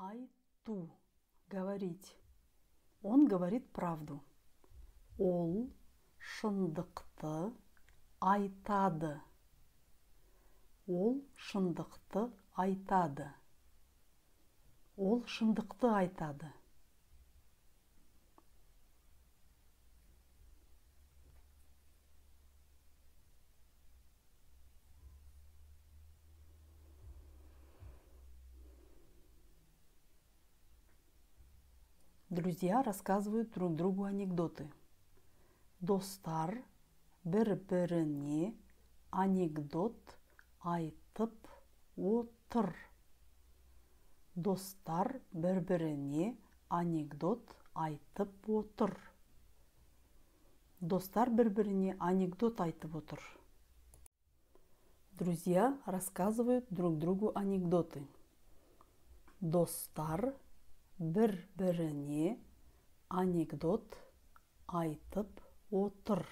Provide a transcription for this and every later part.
Айту. Говорить. Он говорит правду. Ол шындықты айтады. Ол шындықты айтады. Ол шындықты айтады. Друзья рассказывают друг другу анекдоты. Достар бір-біріне анекдот айтып отыр. Достар бір-біріне анекдот айтып отыр. Достар бір-біріне анекдот айтып отыр. Друзья рассказывают друг другу анекдоты. Достар бір-біріне анекдот айтып отыр.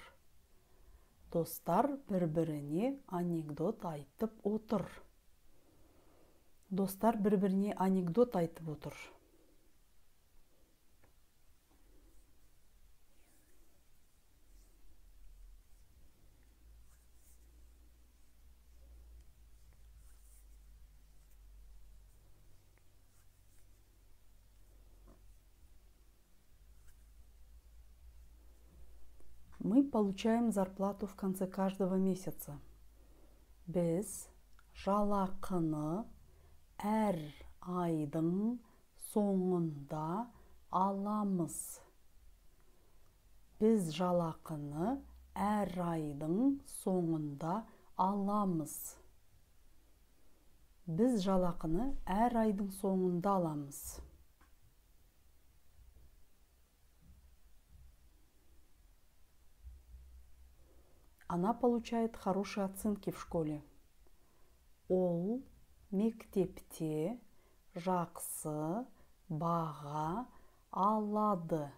Достар бір-біріне анекдот айтып отыр. Достар бір-біріне анекдот айтып отыр. Мы получаем зарплату в конце каждого месяца. Біз жалақыны әр айдың соңында аламыз. Біз жалақыны әр айдың соңында аламыз. Біз жалақыны әр айдың соңында аламыз. Она получает хорошие оценки в школе. Ол мектепте жақсы баға алады.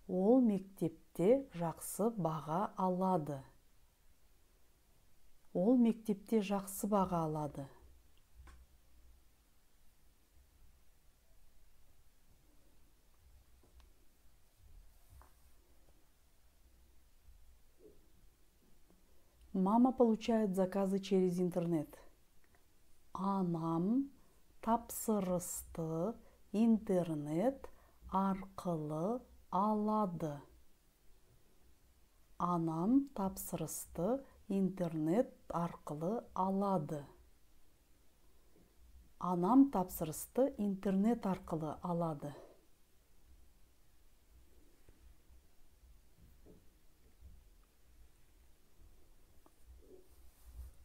Ол мектепте жақсы баға алады. Ол мектепте жақсы баға алады. Мама получает заказы через интернет. Анам тапсырысты интернет арқылы алады. Анам тапсырысты интернет арқылы алады. Анам тапсырысты интернет арқылы алады.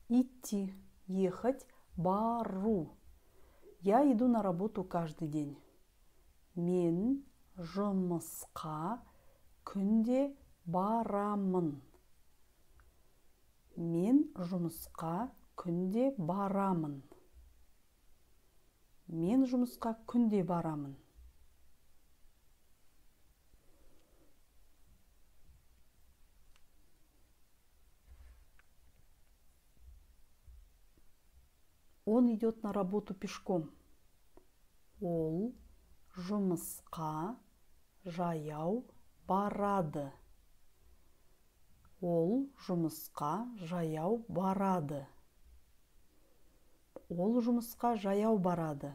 Идти, ехать, бару. Я иду на работу каждый день. Мен жұмысқа күнде барамын. Мен жұмысқа күнде барамын. Мен жұмысқа күнде барамын. Он идет на работу пешком. Ол жұмысқа жаяу барады. Ол жұмысқа жаяу барады. Ол жұмысқа жаяу барады.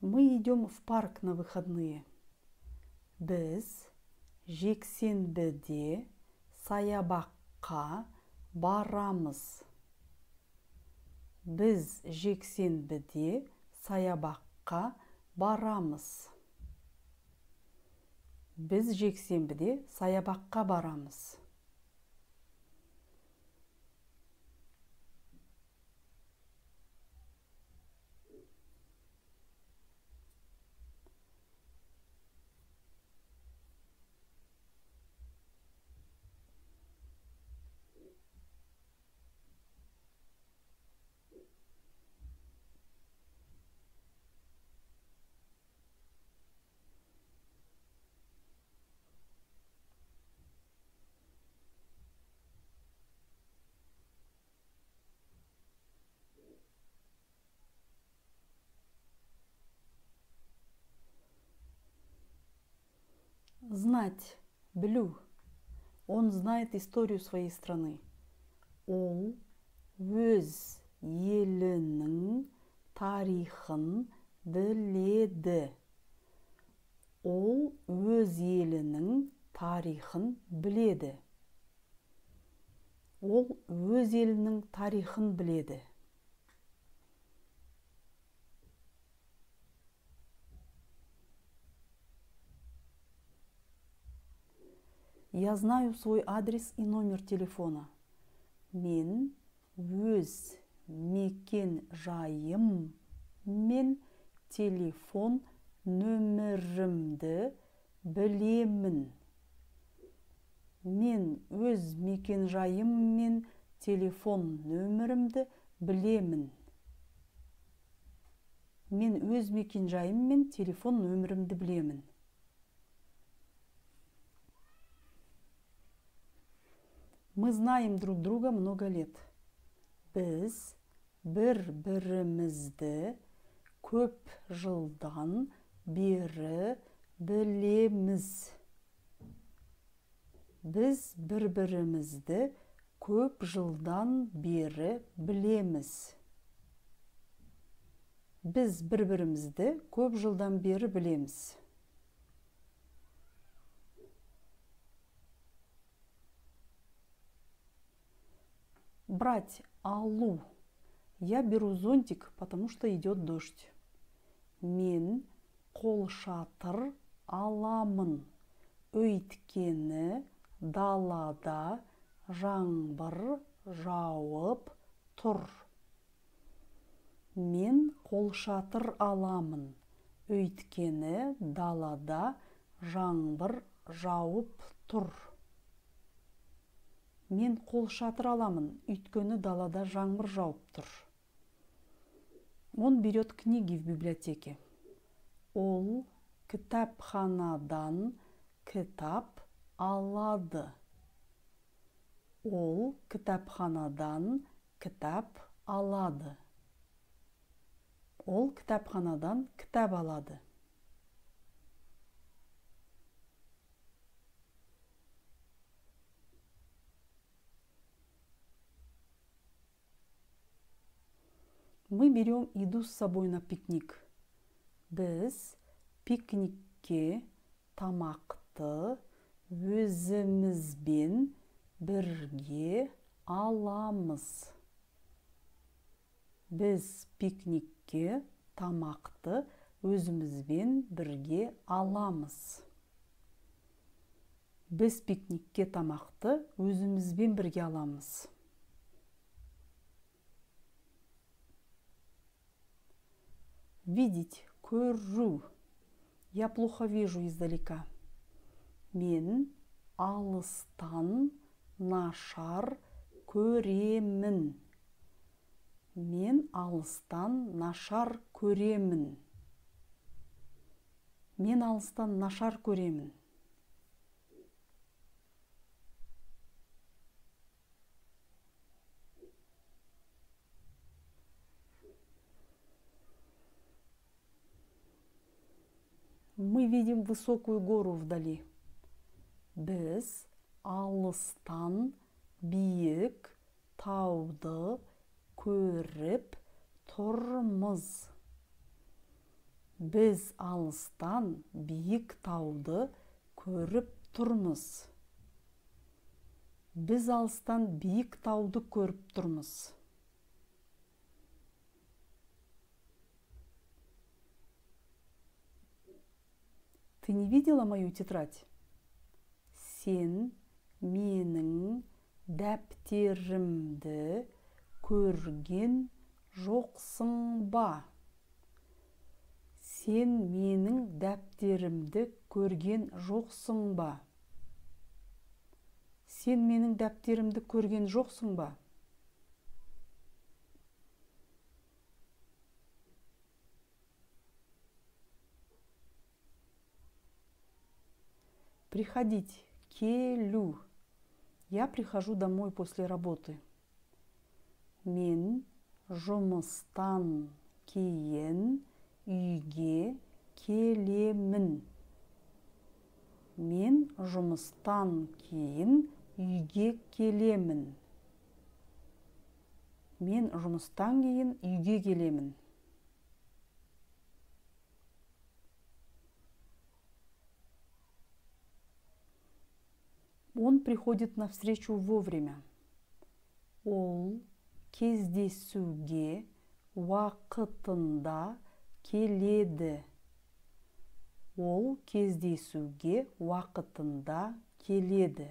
Мы идем в парк на выходные. Біз жексенбіде саябаққа барамыз. Біз жексенбіде саябаққа барамыз. Біз жексенбіде саябаққа барамыз. Знать, білу. Он знает историю своей страны. Ол өз елінің тарихын біледі. Ол өз елінің тарихын біледі. Ол өз елінің тарихын біледі. Я знаю свой адрес и номер телефона. Мен өз мекен жайым мен телефон нөмірімді білемін. Мен өз мекен жайым мен телефон нөмірімді білемін. Мен өз мекен жайым мен телефон нөмірімді білемін. Мы знаем друг друга много лет. Біз бір-бірімізді көп жылдан бері білеміз. Біз бір-бірімізді көп жылдан бері білеміз. Біз бір-бірімізді көп жылдан бері білеміз. Брать, алу. Я беру зонтик, потому что идет дождь. Мен қолшатыр аламын. Өйткені далада жаңбыр жауып тұр. Мен қолшатыр аламын. Өйткені далада жаңбыр жауып тұр. Мен қолшатыр аламын, өйткені далада жаңбыр жауып тұр. Он берет книги в библиотеке. Ол кітапханадан кітап алады. Ол кітапханадан кітап алады. Ол кітапханадан кітап алады. Мы берем еду с собой на пикник. Біз пикникке тамақты өзімізбен бірге аламыз. Біз пикникке тамақты өзімізбен бірге аламыз. Біз пикникке тамақты өзімізбен бірге аламыз. Видеть, көру. Я плохо вижу издалека. Мен алыстан нашар көремін. Мен алыстан нашар көремін. Мен алыстан нашар көремін. Мы видим высокую гору вдали. Біз алыстан биік тауды көріп тұрмыз. Біз алыстан биік тауды көріп тұрмыз. Біз алыстан биік тауды көріп тұрмыз. Ты не видела мою тетрадь? Сен менің дәптерімді көрген жоқсың ба? Сен менің дәптерімді көрген жоқсың ба? Сен менің дәптерімді көрген жоқсың ба? Приходить. Келю. Я прихожу домой после работы. Мен жұмыстан кейін үйге келемін. Мен жұмыстан кейін үйге келемін. Мен жұмыстан кейін үйге келемін. Он приходит на встречу вовремя. Ол кездесуге уақытында келеді. Ол кездесуге уақытында келеді.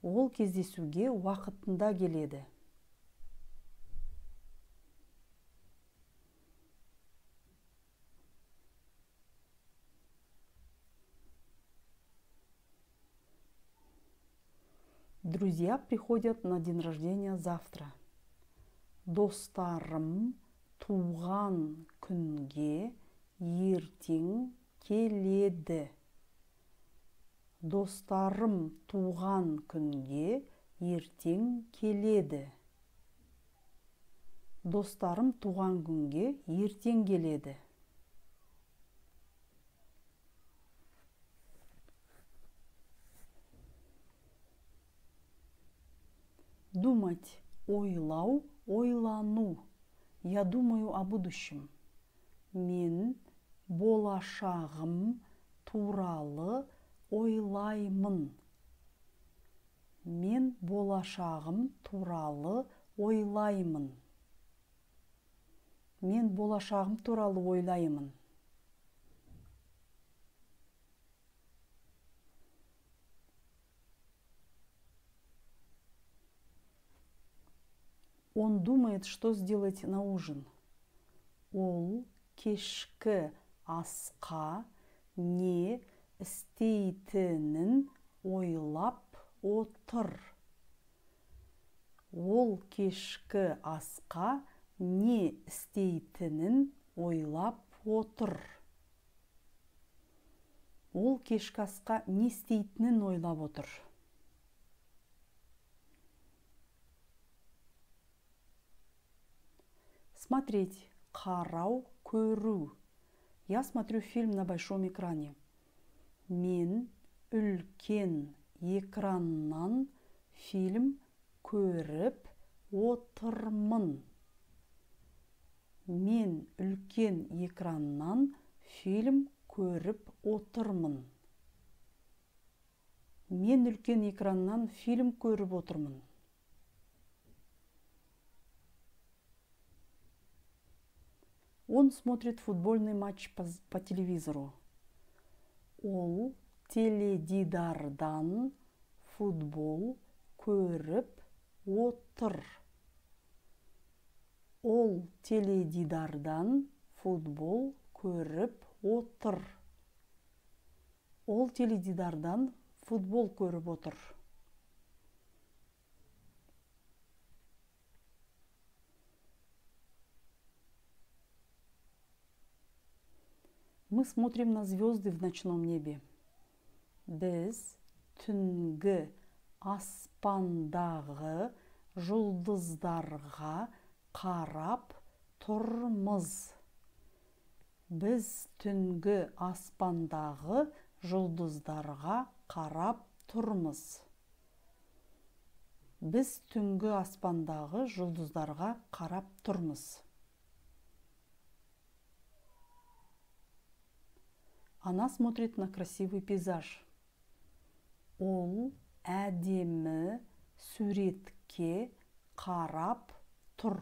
Ол кездесуге уақытында келеді. Друзья приходят на день рождения завтра. Достарым туған күнге ертең келеді. Достарым туған күнге ертең келеді. Достарым туған күнге ертең келеді. Думать, ойлау, ойлану. Я думаю о будущем. Мен болашағым туралы ойлаймын. Мен болашағым туралы ойлаймын. Мен болашағым туралы ойлаймын. Он думает, что сделать на ужин. Ол кешкі асқа не істейтінін ойлап отыр. Ол кешкі асқа не істейтінін ойлап отыр. Ол кешкі асқа не істейтінін ойлап отыр. Смотреть. Қарау, көру. Я смотрю фильм на большом экране. Мен үлкен экраннан фильм көріп отырмын. Мен үлкен экраннан фильм көріп отырмын. Мен үлкен экраннан фильм көріп отырмын. Он смотрит футбольный матч по телевизору. Ол теледидардан футбол көріп отыр. Ол теледидардан футбол көріп отыр. Ол теледидардан футбол көріп отыр. Мы смотрим на звезды в ночном небе. Біз түнгі аспандағы жұлдыздарға қарап тұрмыз. Біз түнгі аспандағы жұлдыздарға қарап тұрмыз. Біз түнгі аспандағы жұлдыздарға қарап тұрмыз. Она смотрит на красивый пейзаж. Ол әдемі суретке қарап тұр.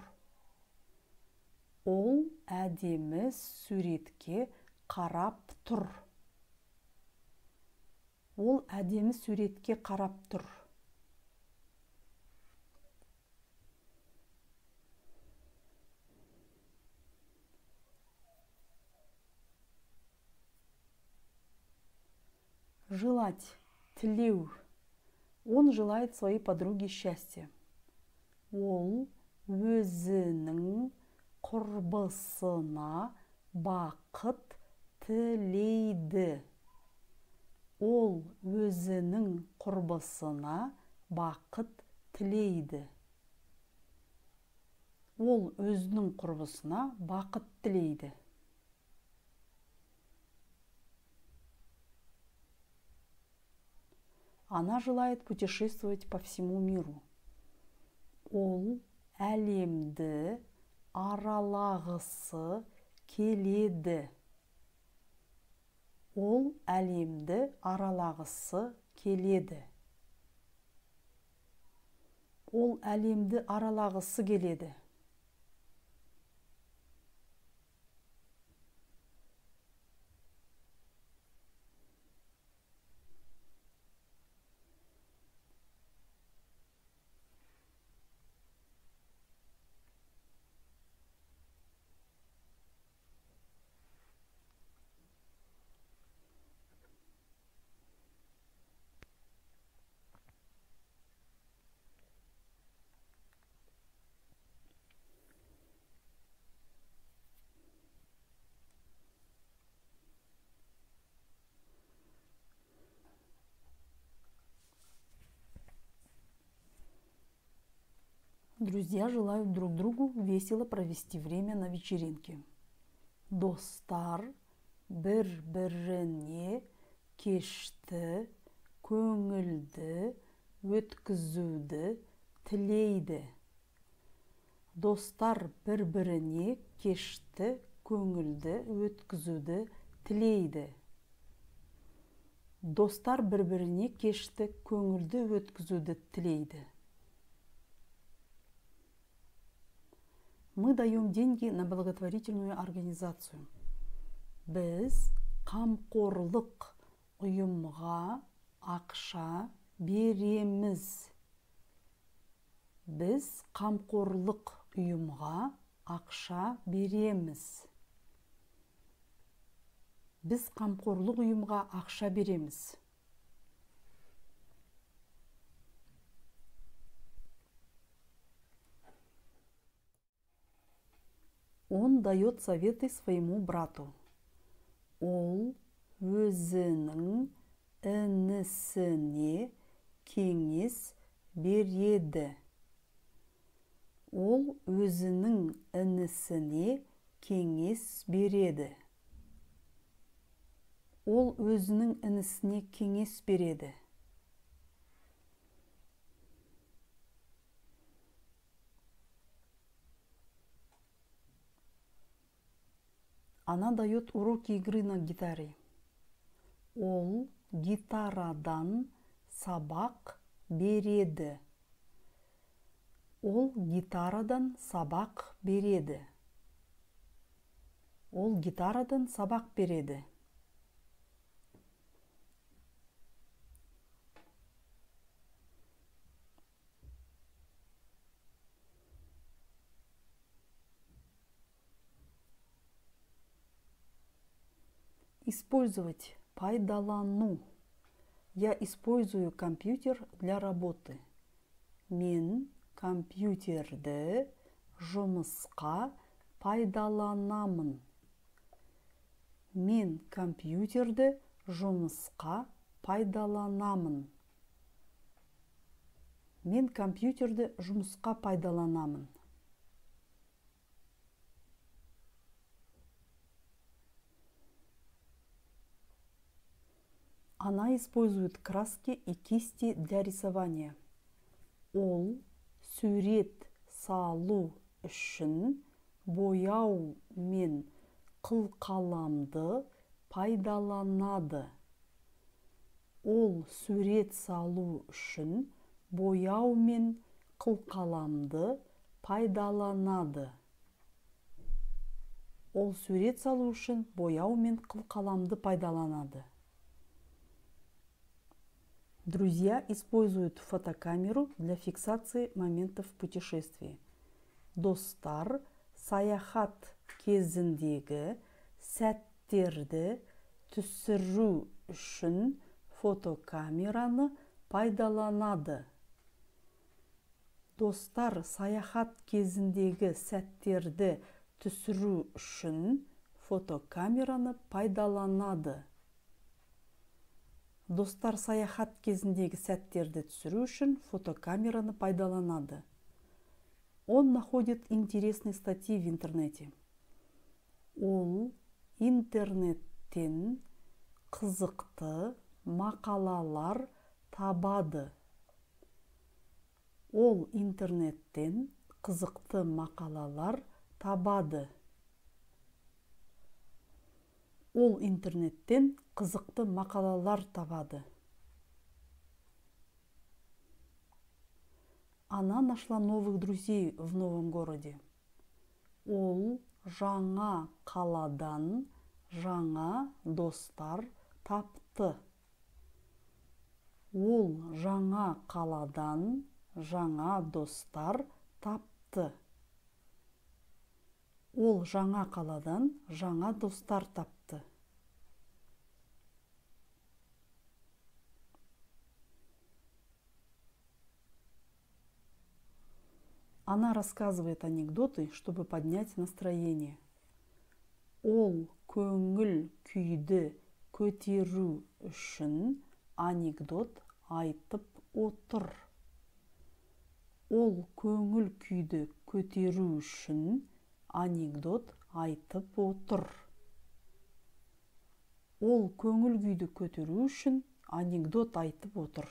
Ол әдемі суретке қарап тұр. Ол әдемі суретке қарап тұр. Желать, тілеу. Он желает своей подруге счастья. Ол өзінің құрбысына бақыт тілейді. Ол өзінің құрбысына бақыт тілейді. Ол өзінің құрбысына бақыт тілейді. Она желает путешествовать по всему миру. Ол әлемді аралағысы келеді. Ол әлемді аралағысы келеді. Ол әлемді аралағысы келеді. Друзья желают друг другу весело провести время на вечеринке. Достар бір-біріне кешті көңілді өткізуді тілейді. Достар бір-біріне кешті көңілді өткізуді тілейді. Достар бір-біріне кешті көңілді өткізуді тілейді. Мы даем деньги на благотворительную организацию. Біз қамқорлық ұйымға ақша береміз. Біз қамқорлық ұйымға ақша береміз. Біз қамқорлық ұйымға ақша береміз. Он дает советы своему брату. Ол өзінің інісіне кеңес береді. Ол өзінің інісіне кеңес береді. Ол өзінің інісіне кеңес береді. Она дает уроки игры на гитаре. Ол гитарадан сабақ береді. Ол гитарадан сабақ береді. Ол гитарадан сабақ береді. Использовать. Пайдалану. Я использую компьютер для работы. Мен компьютерді жұмысқа пайдаланамын. Мен компьютерді жұмысқа пайдаланамын. Мен компьютерді жұмысқа пайдаланамын. Она использует краски и кисти для рисования. Ол сурет салу үшін бояу мен қылқаламды пайдаланады. Ол сурет салу үшін бояу мен қылқаламды пайдаланады. Ол сурет салу үшін бояу мен қылқаламды пайдаланады. Друзья используют фотокамеру для фиксации моментов путешествия. Достар саяхат кезіндегі сәттерді түсіру үшін фотокамераны пайдаланады. Достар саяхат кезіндегі сәттерді түсіру үшін фотокамераны пайдаланады. Достар саяхат кезіндегі сәттерді түсіру үшін фотокамераны пайдаланады. Он находит интересные статьи в интернете. Ол интернеттен қызықты мақалалар табады. Ол интернеттен қызықты мақалалар табады. Ол интернеттен қызықты мақалалар табады. Она нашла новых друзей в новом городе. Ол жаңа қаладан жаңа достар тапты. Ол жаңа қаладан жаңа достар тапты. Ол жаңа қаладан жаңа достар тапты. Она рассказывает анекдоты, чтобы поднять настроение. Ол көңіл күйді көтеру үшін анекдот айтып отыр. Ол көңіл күйді көтеру үшін анекдот айтып отыр. Ол көңіл күйді көтеру үшін анекдот айтып отыр.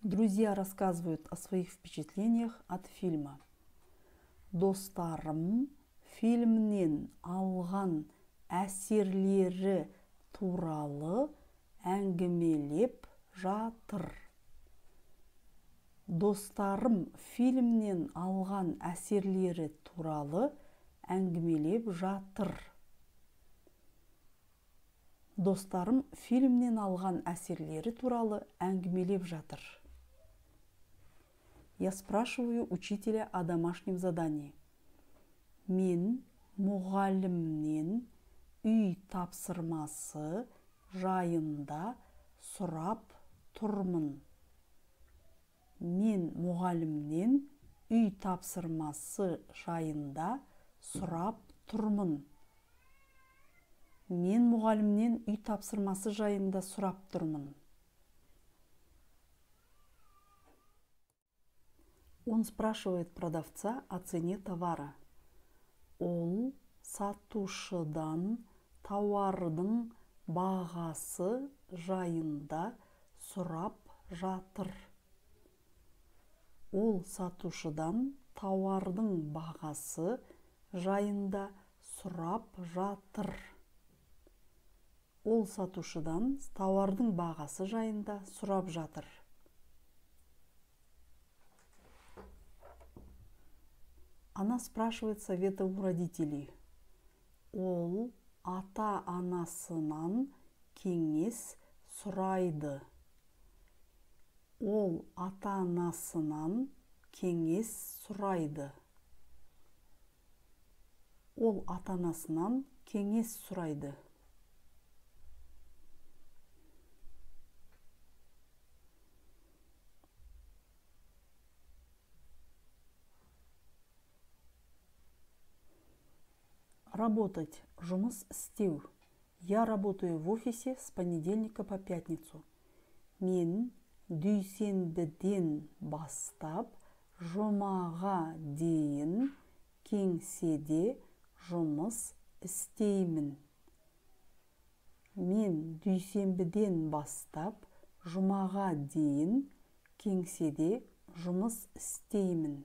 Друзья рассказывают о своих впечатлениях от фильма. Достарым фильмнен алған әсерлері туралы әңгімелеп жатыр. Достарым фильмнен алған әсерлері туралы әңгімелеп жатыр. Достарым фильмнен алған әсерлері туралы әңгімелеп жатыр. Я спрашиваю учителя о домашнем задании. Мен мұғалімнен үй тапсырмасы жайында сұрап тұрмын. Мен мұғалімнен үй тапсырмасы жайында сұрап тұрмын. Мен мұғалімнен үй тапсырмасы жайында сұрап тұрмын. Он спрашивает продавца о цене товара. Ол сатушыдан тауардың бағасы жайында сұрап жатыр. Ол сатушыдан тауардың бағасы жайында сұрап жатыр. Ол сатушыдан тауардың бағасы жайында сұрап жатыр. Она спрашивает совета у родителей. Ол ата-анасынан кеңес сұрайды. Ол ата-анасынан кеңес сұрайды. Ол ата-анасынан кеңес сұрайды. Работать. Жұмыс істеу. Я работаю в офисе с понедельника по пятницу. Мен дүйсенбіден бастап жұмаға дейін кеңседе жұмыс істеймін. Мен дүйсенбіден бастап жұмаға дейін кеңседе жұмыс істеймін.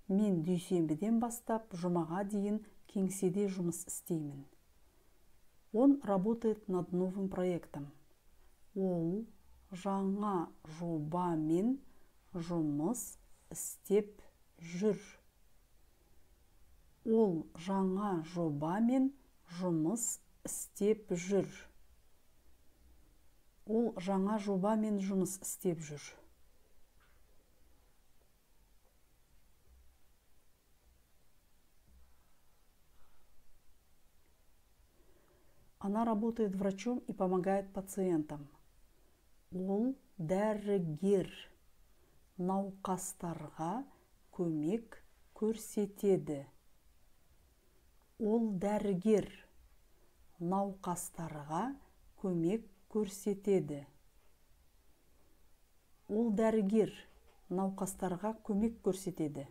Мен дүйсенбіден бастап жұмаға дейін кеңседе жұмыс істеймін. Он работает над новым проектом. Ол жаңа жобамен жұмыс істеп жүр. Ол жаңа жобамен жұмыс істеп жүр. Ол жаңа жобамен жұмыс істеп жүр. Она работает врачом и помогает пациентам. Ол дәрігер. Науқастарға көмек көрсетеді. Ол дәрігер. Науқастарға көмек көрсетеді. Ол дәрігер. Науқастарға көмек көрсетеді.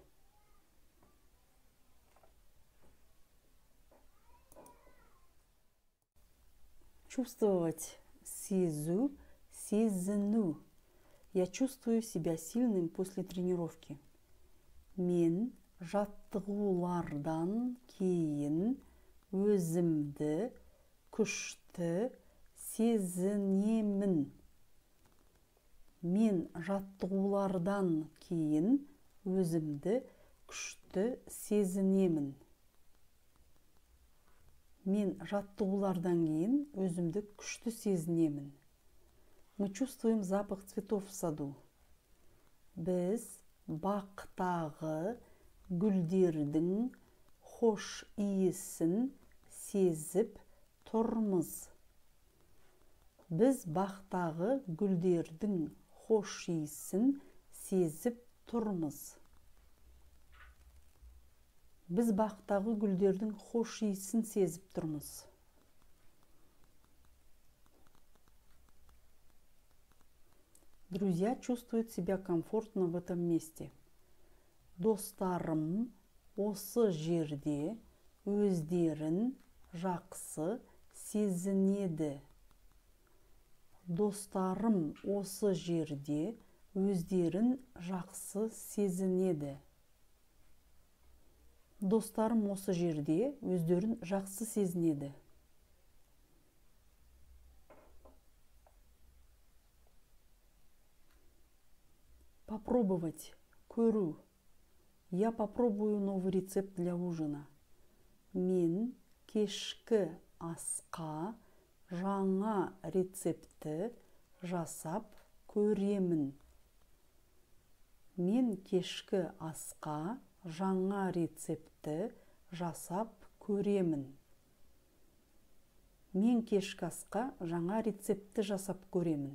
Чувствовать – сезу, сезіну. Я чувствую себя сильным после тренировки. Мен жаттығулардан кейін өзімді күшті сезінемін. Мен жаттығулардан кейін өзімді күшті сезінемін. Мен жаттығулардан кейін өзімді күшті сезінемін. Мы чувствуем запах цветов в саду. Біз бақтағы гүлдердің хош иісін сезіп тұрмыз. Біз бақтағы гүлдердің хош иісін сезіп тұрмыз. Біз бақтағы гүлдердің хош иісін сезіп тұрмыз. Друзья чувствуют себя комфортно в этом месте. Достарым осы жерде өздерін жақсы сезінеді. Достарым осы жерде өздерін жақсы сезінеді. Достарым осы жерде өздерін жақсы сезінеді. Попробовать. Көру. Я попробую новый рецепт для ужина. Мен кешкі асқа жаңа рецептті жасап көремін. Мен кешкі асқа жаңа рецептті жасап көремін. Мен кешкі асқа жаңа рецептті жасап көремін.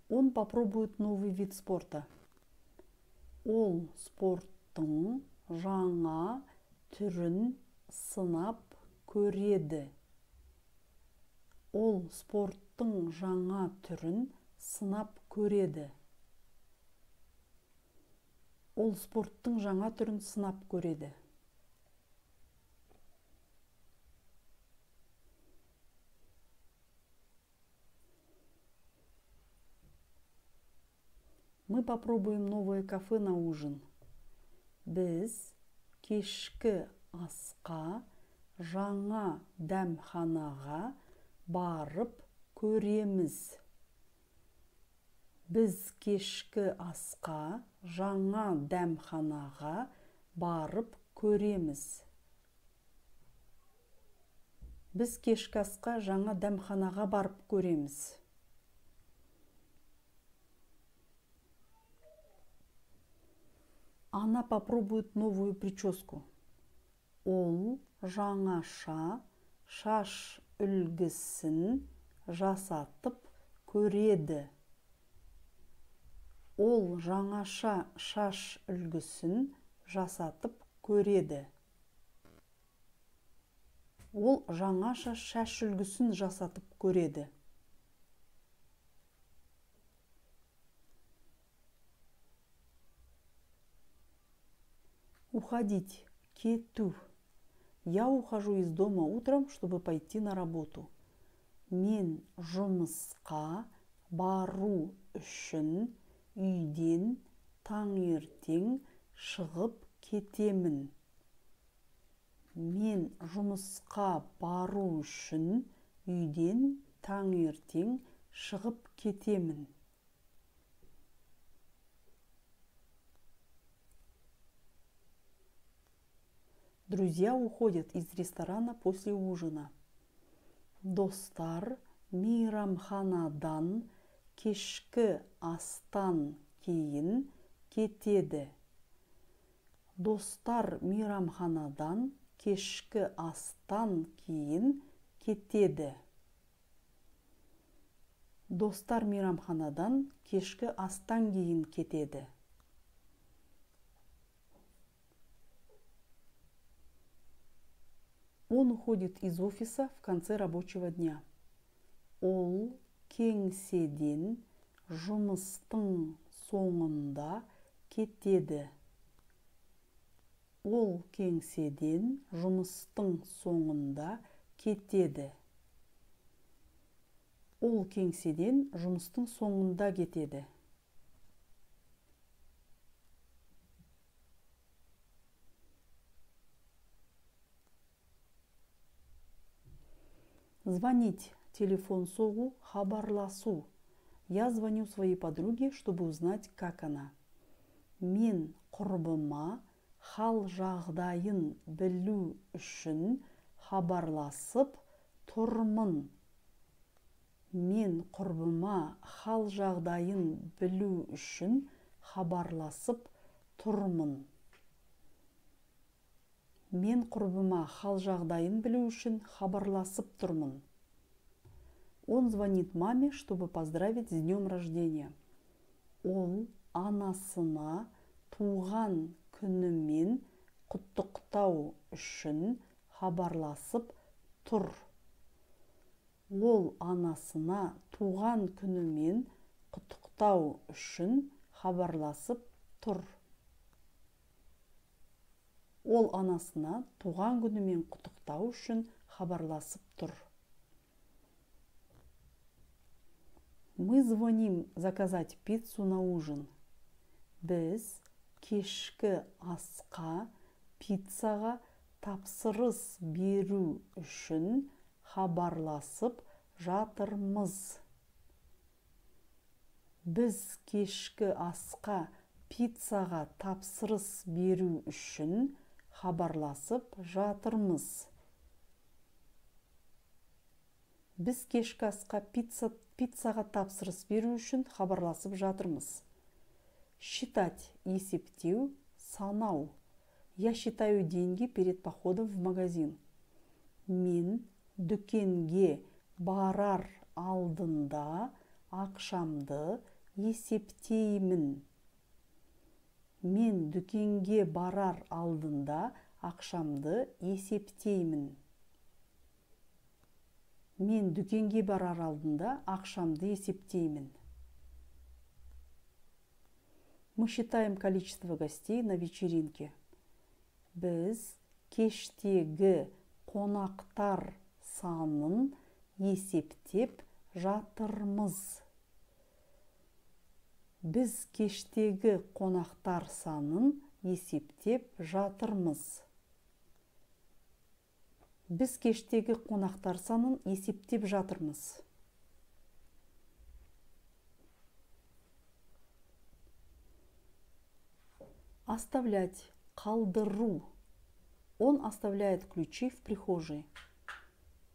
Он попробует новый вид спорта. Ол спорттың жаңа түрін сынап көреді. Ол спорттың жаңа түрін сынап көреді. Ол спорттың жаңа түрін сынап көреді. Мы попробуем новое кафе на ужин. Біз кешкі асқа жаңа дәмханаға барып көреміз. Біз кешкі асқа жаңа дәмханаға барып көреміз. Біз кешкі асқа жаңа дәмханаға барып көреміз. Она попробует новую прическу. Ол жаңаша шаш үлгісін жасатып көреді. Ол жаңаша шаш үлгісін жасатып көреді. Ол жаңаша шаш үлгісін жасатып көреді. Уходить. Кету. Я ухожу из дома утром, чтобы пойти на работу. Мен жұмысқа бару үшін үйден таңертең шығып кетемін. Мен жұмысқа бару үшін үйден таңертең шығып кетемін. Друзья уходят из ресторана после ужина. Достар мейрамханадан кешкі астан кейін кетеді. Достар мейрамханадан кешкі астан кейін кетеді. Достар мейрамханадан кешкі астан кейін кетеді. Он уходит из офиса в конце рабочего дня. Ол кеңседен жұмыстың соңында кетеді. Ол кеңседен жұмыстың соңында кетеді. Ол кеңседен жұмыстың соңында кетеді. Звонить, телефон соғу, хабарласу. Я звоню своей подруге, чтобы узнать, как она. Мен құрбыма хал жағдайын білу үшін хабарласып тұрмын. Мен құрбыма хал жағдайын білу үшін хабарласып тұрмын. Мен құрбыма хал жағдайын білу үшін хабарласып тұрмын. Он звонит маме, чтобы поздравить с днем рождения. Ол анасына туған күнімен құттықтау үшін хабарласып тұр. Ол анасына туған күнімен құттықтау үшін хабарласып тұр. Ол анасына туған күнімен құттықтау үшін хабарласып тұр. Мы звоним заказать пиццу на ужин. Біз кешкі асқа пиццаға тапсырыс беру үшін хабарласып жатырмыз. Біз кешкі асқа пиццаға тапсырыс беру үшін хабарласып жатырмыз. Біз кешкі асқа пиццаға тапсырыс беру үшін хабарласып жатырмыз. Считать, есептеу, санау. Я считаю деньги перед походом в магазин. Мен дүкенге барар алдында ақшамды есептеймін. Мен дүкенге барар алдында ақшамды есептеймін. Мен дүкенге барар алдында ақшамды есептеймін. Мы считаем количество гостей на вечеринке. Біз кештегі қонақтар санын есептеп жатырмыз. Біз кештегі қонақтар санын есептеп жатырмыз. Біз кештегі қонақтар санын есептеп жатырмыз. Оставлять, қалдыру. Он оставляет ключи в прихожей.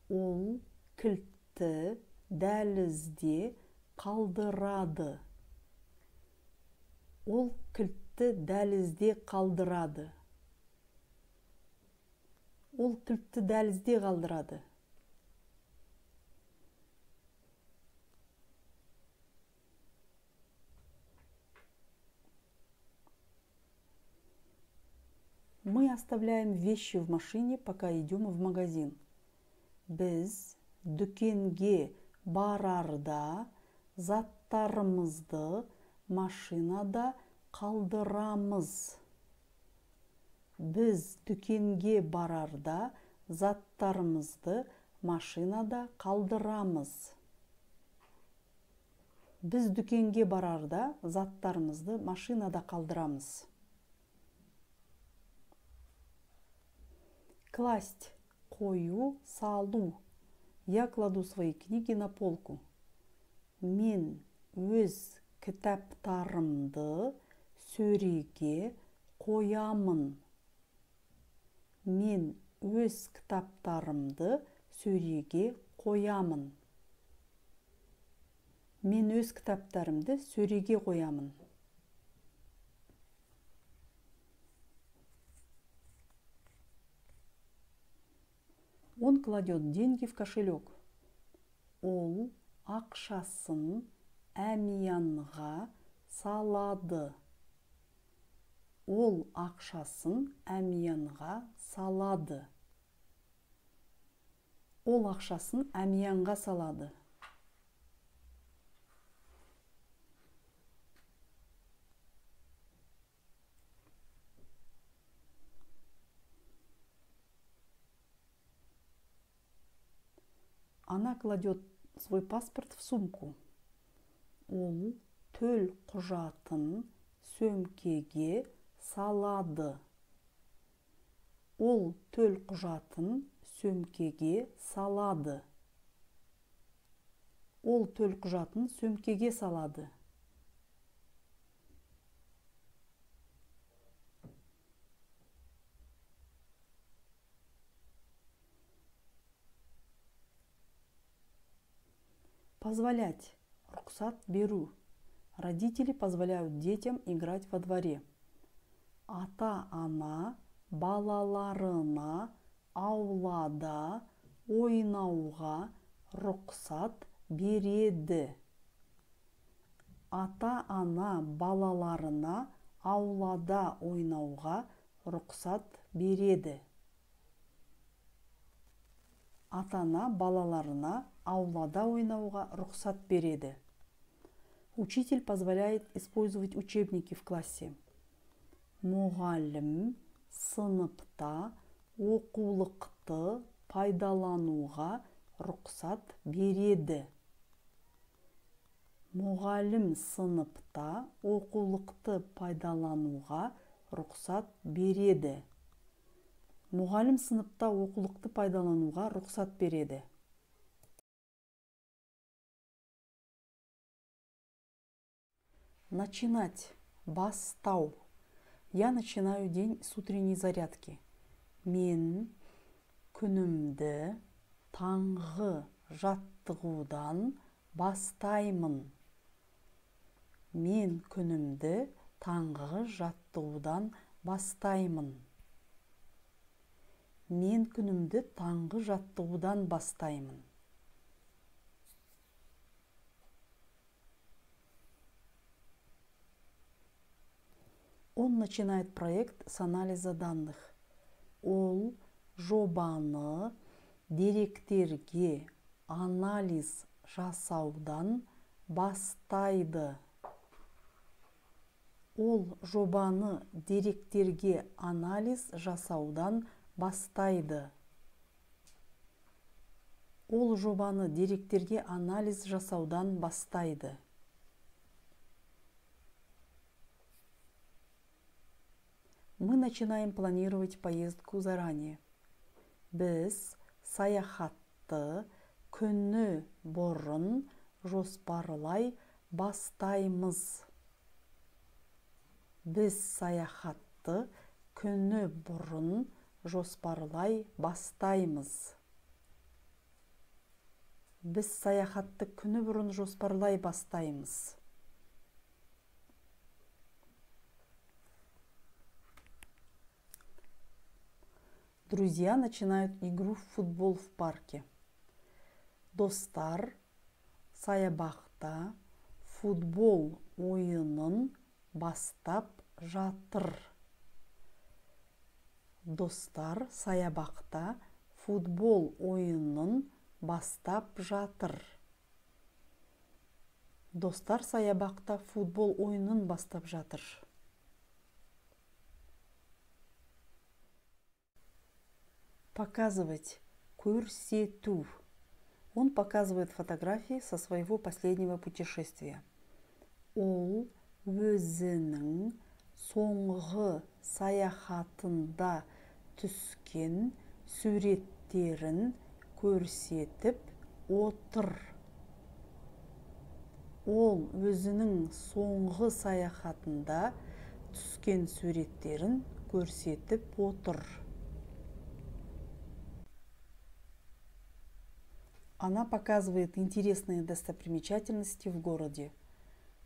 Ол кілтті дәлізде қалдырады. Ол кілтті дәлізде қалдырады. Ол кілтті дәлізде қалдырады. Мы оставляем вещи в машине, пока идем в магазин. Біз дүкенге барарда заттарымызды машинада қалдырамыз. Біз дүкенге барарда заттарымызды машинада қалдырамыз. Біз дүкенге барарда заттарымызды машинада қалдырамыз. Класть, қою, салу. Я кладу свои книги на полку. Мен өз кітаптарымды сөреге қоямын. Мен өз кітаптарымды сөреге қоямын. Мен өз кітаптарымды сөреге қоямын. Он кладет деньги в кошелек. Ол ақшасын әмиянға салады. Ол ақшасын әмиянға салады. Ол ақшасын әмиянға салады. Она кладет свой паспорт в сумку. Ол төл құжатын сөмкеге салады. Ол төл құжатын сөмкеге салады. Ол төл құжатын сөмкеге салады. Позволять. Рұқсат беру. Родители позволяют детям играть во дворе. Ата-ана балаларына аулада ойнауға рұқсат береді. Ата-ана балаларына аулада ойнауға рұқсат береді. Ата-ана балаларына аулада ойнауға рұқсат береді. Учитель позволяет использовать учебники в классе. Мұғалім сыныпта оқулықты пайдалануға рұқсат береді. Мұғалім сыныпта оқулықты пайдалануға рұқсат береді. Мұғалім сыныпта оқулықты пайдалануға рұқсат береді. Начинать. Бастау. Я начинаю день с утренней зарядки. Мен күнімді таңғы жаттығудан бастаймын. Мен күнімді таңғы жаттығудан бастаймын. Мен күнімді таңғы жаттығудан бастаймын. Он начинает проект с анализа данных. Ол жобаны деректерге анализ жасаудан бастайды. Ол жобаны деректерге анализ жасаудан бастайды. Ол жобаны деректерге анализ жасаудан бастайды. Мы начинаем планировать поездку заранее. Біз саяхатты күні бұрын жоспарлай бастаймыз. Біз саяхатты күні бұрын жоспарлай бастаймыз. Біз саяхатты күні бұрын жоспарлай бастаймыз. Друзья начинают игру в футбол в парке. Достар саябақта футбол ойынын бастап жатыр. Достар саябақта футбол ойынын бастап жатыр. Достар саябақта футбол ойынын бастап жатыр. Показывать. Көрсету. Он показывает фотографии со своего последнего путешествия. Ол өзінің соңғы саяхатында түскен суреттерін көрсетіп отыр. Ол өзінің соңғы саяхатында түскен суреттерін көрсетіп отыр. Она показывает интересные достопримечательности в городе.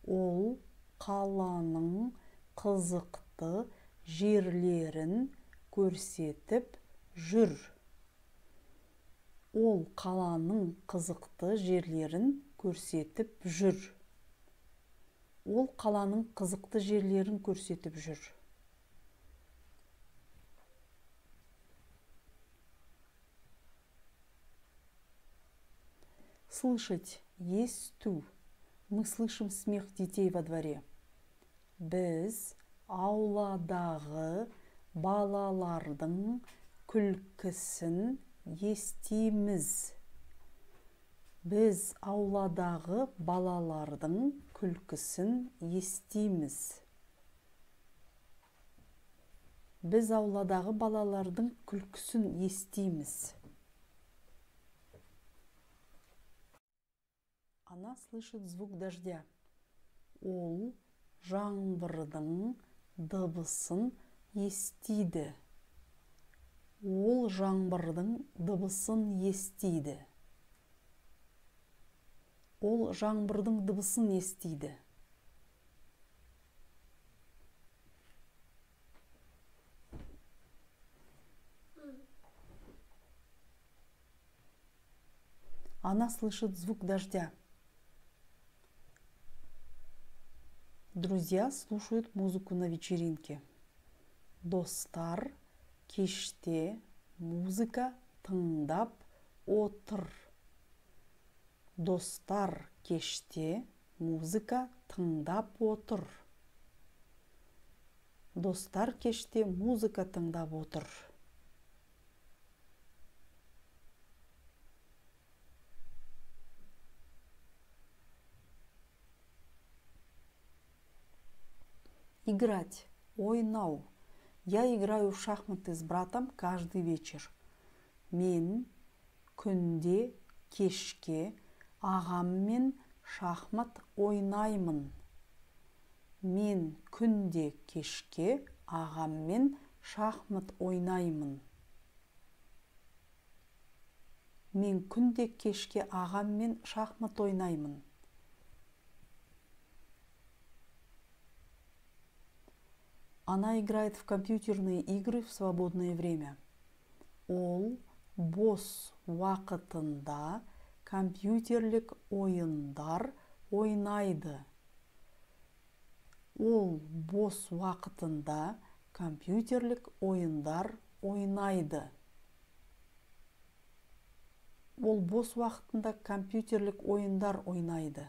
Ол қаланың қызықты жерлерін көрсетіп жүр. Ол қаланың қызықты жерлерін көрсетіп жүр. Ол қаланың қызықты жерлерін көрсетіп жүр. Слышать. Есту. Мы слышим смех детей во дворе. Біз ауладағы балалардың күлкісін естиміз. Біз ауладағы балалардың күлкісін естиміз. Біз ауладағы балалардың күлкісін естиміз. Она слышит звук дождя. Ол жаңбырдың дыбысын естиді. Ол жаңбырдың дыбысын естиді. Ол жаңбырдың дыбысын естиді. Она слышит звук дождя. Друзья слушают музыку на вечеринке. Достар кеште музыка тыңдап отыр. Достар кеште музыка тыңдап отыр. Достар кеште музыка тыңдап отыр. Играть. Ойнау. Я играю в шахматы с братом каждый вечер. Мен күнде кешке ағаммен шахмат ойнаймын. Мен күнде кешке ағаммен шахмат ойнаймын. Мен күнде кешке ағаммен шахмат ойнаймын. Она играет в компьютерные игры в свободное время. Ол бос уақытында компьютерлік ойындар ойнайды. Ол бос уақытында компьютерлік ойындар ойнайды. Ол бос уақытында компьютерлік ойындар ойнайды.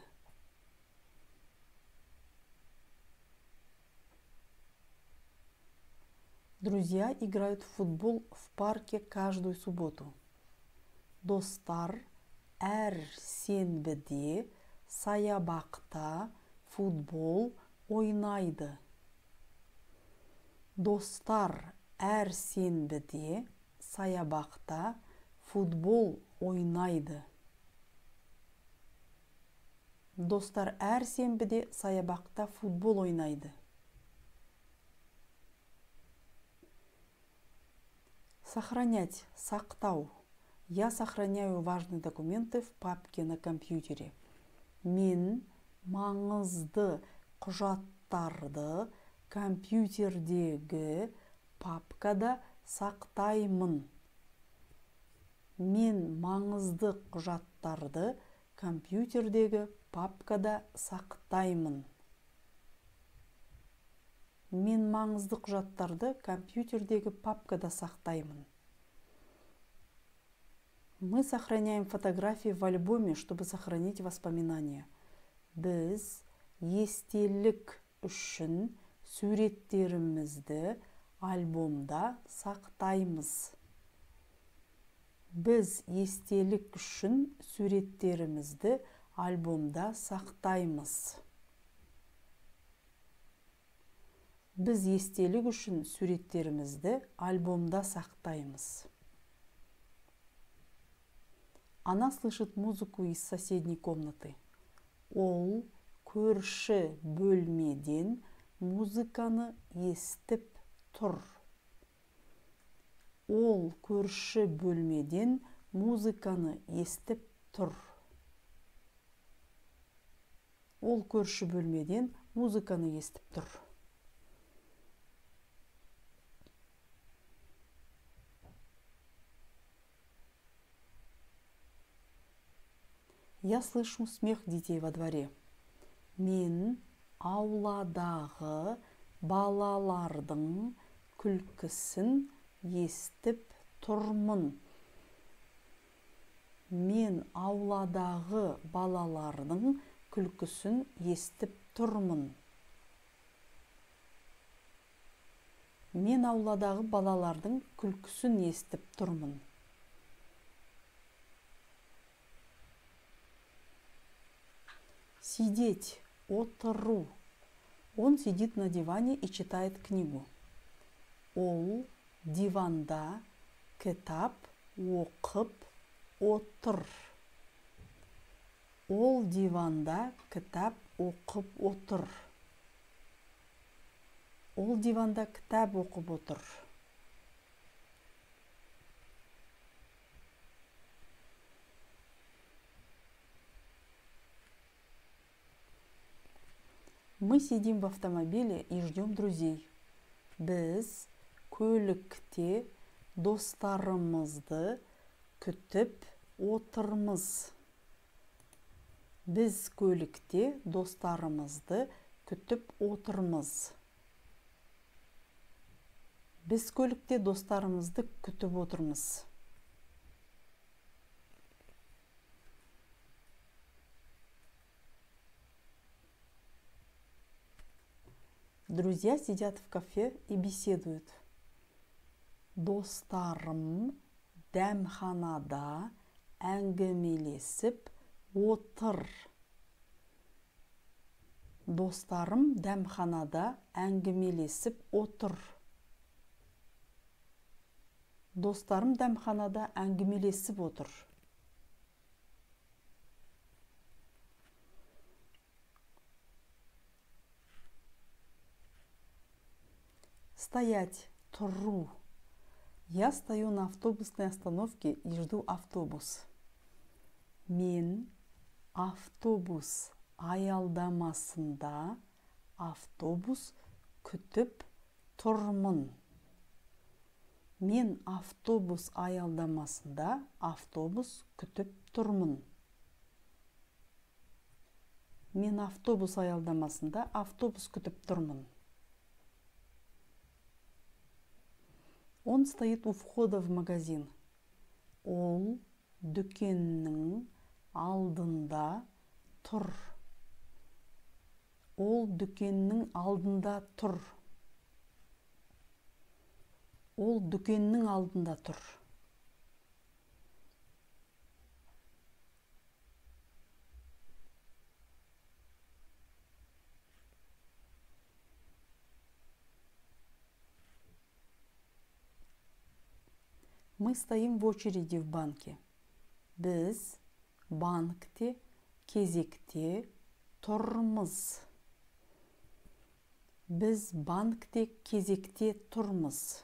Друзья играют в футбол в парке каждую субботу. Достар әр сенбіде саябақта футбол ойнайды. Достар әр сенбіде саябақта футбол ойнайды. Достар әр сенбіде саябақта футбол ойнайды. Сохранять, сақтау. Я сохраняю важные документы в папке на компьютере. Мен маңызды құжаттарды компьютердегі папкада сақтаймын. Мен маңызды құжаттарды компьютердегі папкада сақтаймын. Мен маңызды құжаттарды компьютердегі папкада сақтаймын. Мы сохраняем фотографии в альбоме, чтобы сохранить воспоминания. Біз естелік үшін суреттерімізді альбомда сақтаймыз. Біз естелік үшін суреттерімізді альбомда сақтаймыз. Біз естелік үшін суреттерімізді альбомда сақтаймыз. Она слышит музыку из соседней комнаты. Ол көрші бөлмеден музыканы естіп тұр. Ол көрші бөлмеден музыканы естіп тұр. Ол көрші бөлмеден музыканы естіп тұр. Я слышу смех детей во дворе. Мен ауладағы балалардың күлкісін естіп тұрмын. Мен ауладағы балалардың күлкісін естіп тұрмын. Мен ауладағы балалардың күлкісін естіп тұрмын. Сидеть, отыру. Он сидит на диване и читает книгу. Ол диванда кітап оқып отыр. Ол диванда кітап оқып отыр. Ол диванда кітап оқып отыр. Мы сидим в автомобиле и ждем друзей. Біз көлікте достарымызды күтіп отырмыз. Біз көлікте достарымызды күтіп отырмыз. Біз көлікте достарымызды күтіп отырмыз. Друзья сидят в кафе и беседуют. Достарым дәмханада әңгімелесіп отыр. Достарым дәмханада әңгімелесіп отыр. Достарым дәмханада әңгімелесіп отыр. Стоять, тұру. Я стою на автобусной остановке и жду автобус. Мен автобус аялдамасында автобус күтіп тұрмын. Мен автобус аялдамасында автобус күтіп тұрмын. Мен автобус аялдамасында автобус күтіп тұрмын. Он стоит у входа в магазин. Ол дүкеннің алдында тұр. Ол дүкеннің алдында тұр. Ол дүкеннің алдында тұр. Мы стоим в очереди в банке. Біз банкте кезекте тұрмыз. Біз банкте кезекте тұрмыз.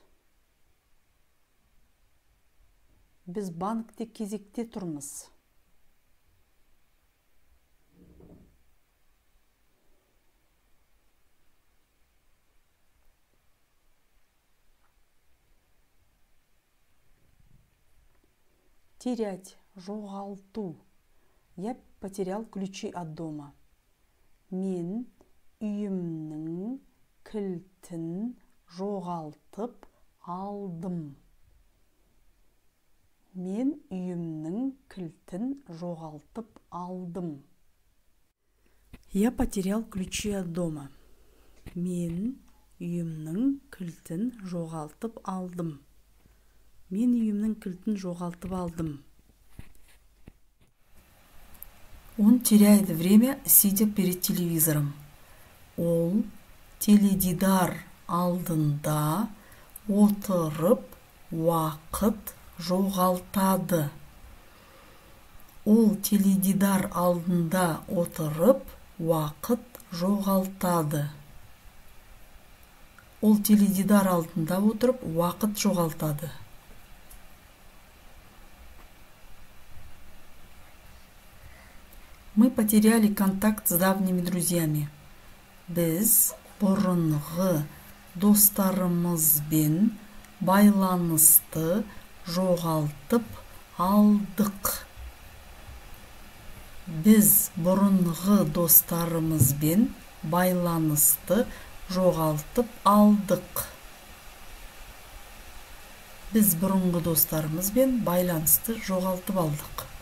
Біз банкте кезекте тұрмыз. Терять, жоғалту. Я потерял ключи от дома. Мен үйімнің кілтін жоғалтып алдым. Мен үйімнің кілтін жоғалтып алдым. Я потерял ключи от дома. Мен үйімнің кілтін жоғалтып алдым. Мен үйімнің кілтін жоғалтып алдым. Он теряет время, сидя перед телевизором. Ол теледидар алдында отырып уақыт жоғалтады. Ол теледидар алдында отырып уақыт жоғалтады. Ол теледидар алдында отырып уақыт жоғалтады. Мы потеряли контакт с давними друзьями. Біз бұрынғы достарымызбен байланысты жоғалтып алдық. Біз бұрынғы достарымызбен байланысты жоғалтып алдық. Біз бұрынғы достарымызбен байланысты жоғалтып алдық.